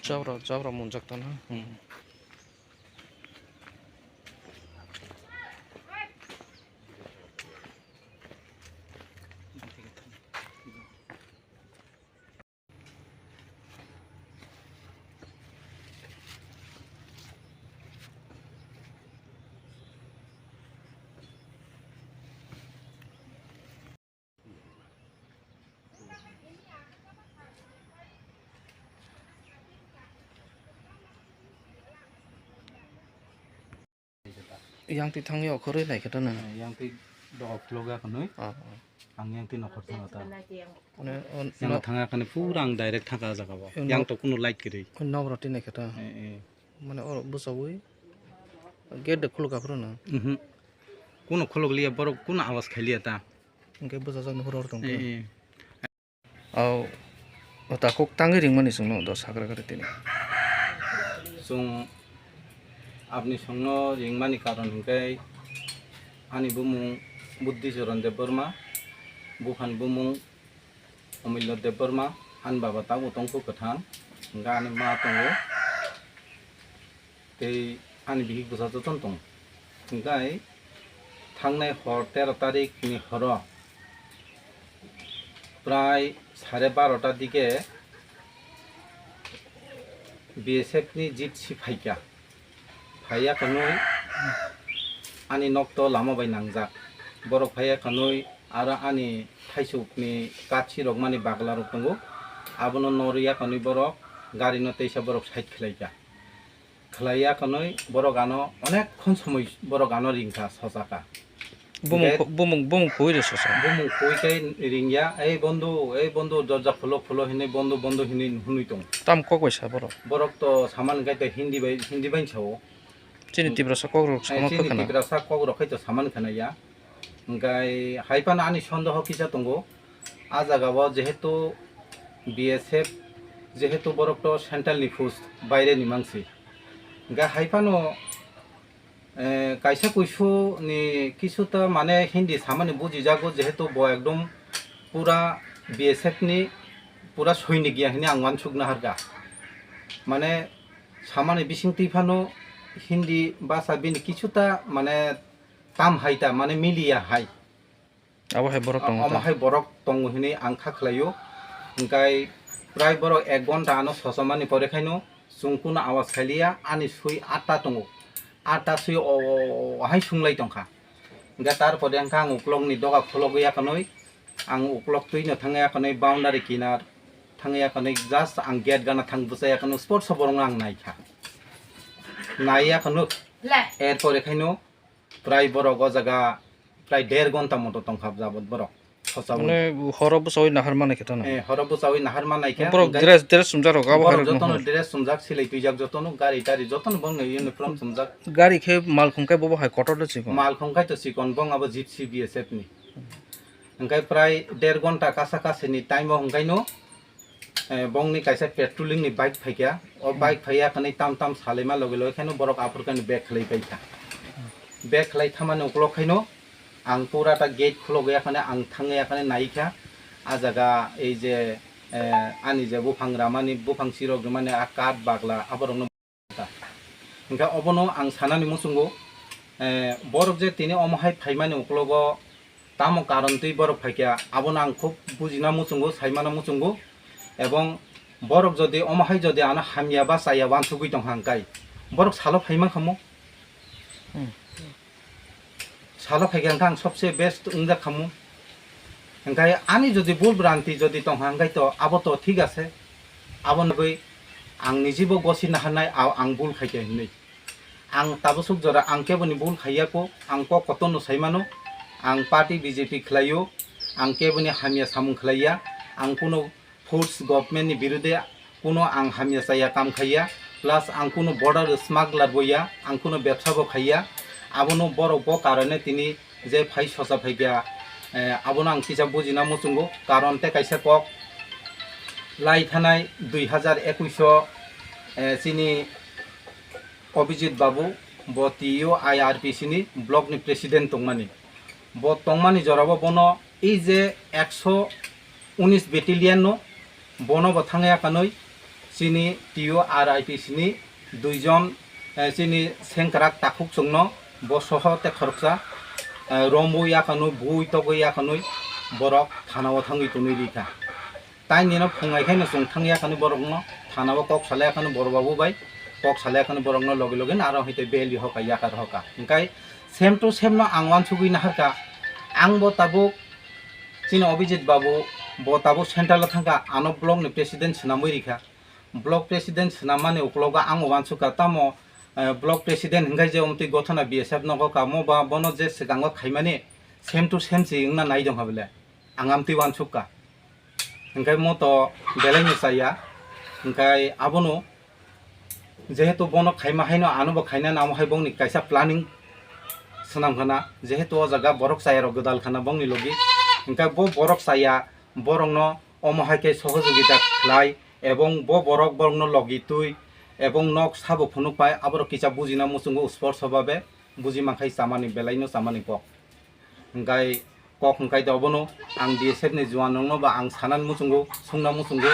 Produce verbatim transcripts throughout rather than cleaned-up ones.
Jabra, jabra munjak tana. Hmm. Yang twi thangwi okhorwi naikhe to nang. Eh, yang twi doga khulok ya khnwi. Oh, oh. Ang yang twi nokhor thangwi ta. Mane, oh, yang no- thangwi khani pura ang direct thangkha ah jaga o. Eh, yang no- to kuno light kwrwi. Nok rok twi naikhe to. Eh, eh. Mane oro bwchawi gate de khulok aphuru no. Mhm. Kuno khulok liya borok kuno awas khai liya ta. Hwnkhe bwchajak nuhur oro tongkhe. Eh, eh. Au, o ta kok tangwi ringmani chwngno do sakra kare tini. Chwng aboni songno ringmani karon hwnkhe ani bumung Buddhi Charan Debbarma, buphani bumung Omillo Debbarma, ani baba tabuk tongkhu kwthang, hwnkhe ani ma tongo. Tei ani bihik bwsa jotono tongo. Hwnkhe thangnai hor tero tarik ni horo prai sare barota dige B S F ni jeep si phaikha. Phaiya kwnwi ani nokto lama bai nangjak. Borok phaiya kwnwi aro ani thaisukni kathi rokmani bagla rok tongo. Abono norwi ya kwnwi borok gari no teisa borok side khlaikha. Khlaiya kwnwi borok ano onek khon somoi borok ano ringkha, sochakha. Bumung Hingke khu-, bumung, bumung khui de sosa. Bumung khui khe ringya, "Ei bondhu, ei bondhu, dorja khulo, khulo," hinwi bondhu, bondhu hinwi hwnwi tongo. Tam kok bai sa borok? Borok to saman hwnkhe to Hindi bai, Hindi bai sao. Chini Tiprasa kok rok Hai, sama chini khwna. Tiprasa kok rok khai to saman khwnaya. Hwnkhe hai phano ani sondoho kisa tongo. A jaga o jehetu B S F, jehetu borok to central ni force, baire ni mansi. Hwnkhe hai phano, eh, kaisa kuisu ni kisu ta mane Hindi samani bujijago, jehetu bo ekdom pura B S F ni pura soinik ya hini ang uansuk naharkha. Mane samani bising twi phano Hindi basa bini kisu ta mane tam hai ta mane miliya hai. Abo hai borok tongo Omo ta? Hai borok tongo hinwi ang kha khlaio. Hwnkhe prai borok ek ghonta ano sochomani pore khaino chwng kuno awas khailiya, ani sui atta tongo. Atta sui o, o, o hai sunglai tongkha. Hwnkhe tar pore wngkha ang uklokni doga khologwi ya kwnwi, ang uklok twino thangya kwnwi boundary kinar thangya kwnwi just ang gate gana thang bwchaya kwnwi sports o borokno ang naikha. Naiya kwnwi er pore khaino Prai borok o jaga prai der ghonta moto tongkha jabot borok. Sochao. Mane horo bwchawi nahar manai khe tano? Eh, horo bwchawi nahar manai khe. Borok hwnkhe dress, dress chumjak rok abo borok hai rok jotono no. Dress chumjak, silai twijak jotono, gari tari jotono bongni uniform chumjak. Gari khe mal khung khe bobo hai kotor le chikon. Mal khung khai to chikon bong abo Gypsy B S F ni. Hwnkhe prai der ghonta kasa kasini time o hwnkhaino eh, bongni kaisa patrolling ni bike phaikha, o bike phaiya kwnwi tam tam salaima loge loge khaino borok aphuru khaino back khlai paikha. Back khlai thamani uklok khaino ang pura ta gate khulogwi ya khaino ang thangwi ya khaino naikha. A jaga ei je, eh, ani je buphang ramani, buphang sirok rwmani a kath bagla aborokno Hwnkhe obono ang sanani muchungo, eh, borok je tini omo hai phaimani uklogo tamo karon twi borok phaikha, abono ang khub bujina muchungo, saimana muchungo, ebong borok jodi omo hai jodi ano hamya ba chaya uansugwi tongkha hwnkhe borok salo phaima khamu. Hmm. Salo phaikha hwnkhe ang sobse best wngjak khamu. Hwnkhe ani jodi bul branti jodi tongkha hwnkhe to abo to thik ase. Aboni bagwi ang nijibo gosi naharnai a-, ang bul khaikha hinwi. Ang tabusuk jora ang keboni bul khaiya kho, ang kok kotorno saimano, ang party B J P khlaio, ang keboni hamya samung khlaiya, ang kuno Foods government ni birude kuno ang hamya chaya kam khaiya, plus ang kuno border smuggler bo ya, ang kuno bebsa bo khaiya, abono borok bo karone tini je phai socha phaikha, eh, abono ang kisa bujina muchungo, karon tei kaisa kok lai thanai dui hazar ekush o, eh, chini Abhijit Babu bo T U I R P C ni block ni president tongmani. Bo tongmani jorabo bono ei je ekso unis battalion no bono bo thangya kanwi Chini T U R I P C ni duijon, eh, chini sengkrak takhuk chwngno bo soho tei khoroksa, eh, romwi yakanwi, bui togwi yakanwi borok thanao thangwi tonwi rikha. Tai nino phungai khaino chwng thang yakanwi borokno thanao kok salai yakanwi bor babu bai kok salai yakanwi borokno logi logi aro hwnkhe bail hoka yakar hoka. Hwnkhe same to same no ang uansugwi naharkha. Ang bo tabuk chini Abhijit babu bo tabuk central o thangkha, ano block ni president swnamwi rikha. Block president swnammani uklogo ang uansukha, tamo, eh, block president hwnkhe je omtwi gothona B S F nogo kamo ba bono je swkango khaimani same to same se wngna nai dongkha bele, ang amtwi uansukha. Hwnkhe mo to belai no chaya, hwnkhe abono jehetu bono khaima haino ano bo khaina namo hai bongni kaisa planning swnam khana, jehetu o jaga borok chaya rok gwdal khana bongni logi, hwnkhe bo borok chaya borokno omo hai khe sohojogita khlai, ebong bo borok borokno logi twi, ebong nok sabo phunuk pai, aborok kisa bujina muchungo sports o babe buji mankhai chamani belaino chamani kok. Hwnkhe kok hwnkhe de obono ang B S F ni juan rokno ba ang sanani muchungo, sungna muchungo,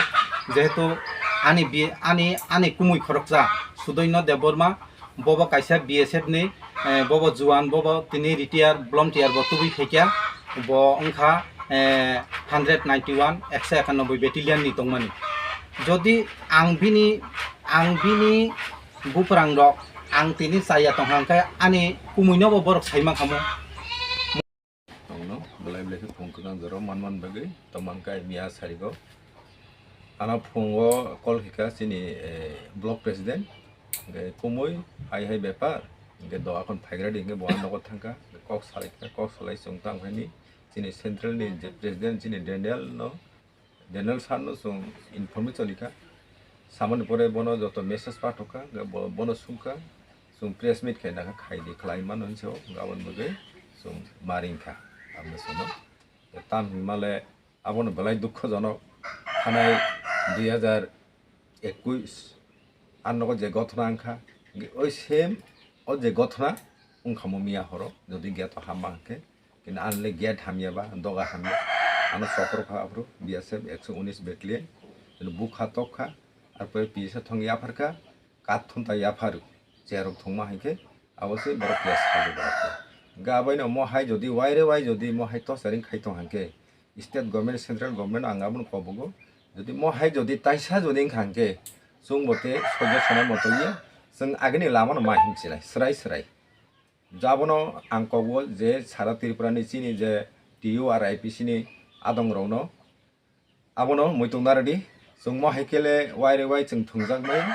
jehetu ani bi-, ani, ani kumui khoroksa Sudoino Debbarma, bobo kaisa B S F ni, eh, bobo juan, bobo tini retire volunteer bo tubui phaikha, bo wngkha, eh, hundred ninety one, ekso ekanoboi battalion ni tongmani. Jodi ang bini, ang bini buprang rok ang tini chaya tongkha hwnkhe ani kumui no bo borok sai mankha mo. Tongno belai belai khe phung kwkang jora man man bagwi tongman kai miya sarigo. Ano phungo call khika chini, eh, block president, hwnkhe kumui hai hai bepar, hwnkhe do akhon phaigra di hwnkhe bo ang nogo thangkha, kok salai kha, kok salai chwng tang phaini chini central ni je president chini Daniel no, Daniel sir no chwng information rikha, samani pore bono joto message pathokha, hwnkhe bo-, bono sungkha, chwng press meet khe nakha khaidi khlai mano hinwi sao, hwnkhe aboni bagwi chwng maringkha, aboni sono. Tam hwnmale abono belai dukhojonok, thanai dui hajar ekush ar nogo je gothona wngkha, oi same o je gothona wngkha mo miya horo, jodi gate o hama hwnkhe, kintu anle gate hamya ba, doga hamya, ano chokro kha aphuru B S F ekso unis battalion, bukha tokha, arpore P S F thong yapharkha, kathum ta yapharu, cherok thongma hai khe, abo se borok ya sabu borok khe. Hwnkhe abaino mo hai jodi waire wai jodi mo hai torturing khai tong hai khe, state government, central government ang abono kobogo. Jodi mo hai jodi taisa jodi wngkha hwnkhe, chwng bo tei sojo sona motoliya, chwng agini lama no ma himchinai, swrai swrai. Jabono ang kobo je sara Tripura ni chini je T U R I P C ni adong rokno, abono muitung narwdi, chwng mo hai khe le waire wai chwng thwngjak maya,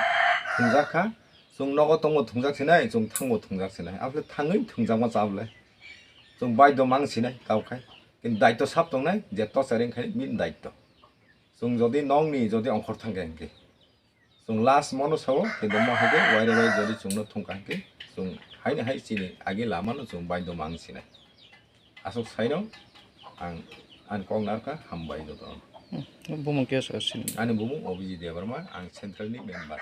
thwngjak kha, chwng nogo tongbo thwngjak sinai, chwng thangbo thwngjak sinai, aphile thangwi thwngjakma chabole chwng baidho mang sinai kau khai, kintu daityo sab tongnai je torturing khai bini daityo. Chwng jodi nokni jodi ongkhor thangkha hinkhe, chwng last mono sao, kintu mo hai khe waire wai jodi chwngno thungkha hinkhe, chwng haini hai chini agi lamano chwng baidho mang sinai. Aswk saino ang ani kok narwkha, hambai joto. Hmm, bumung khe sa sini. Ani bumung Abhijit Debbarma, ang central ni member.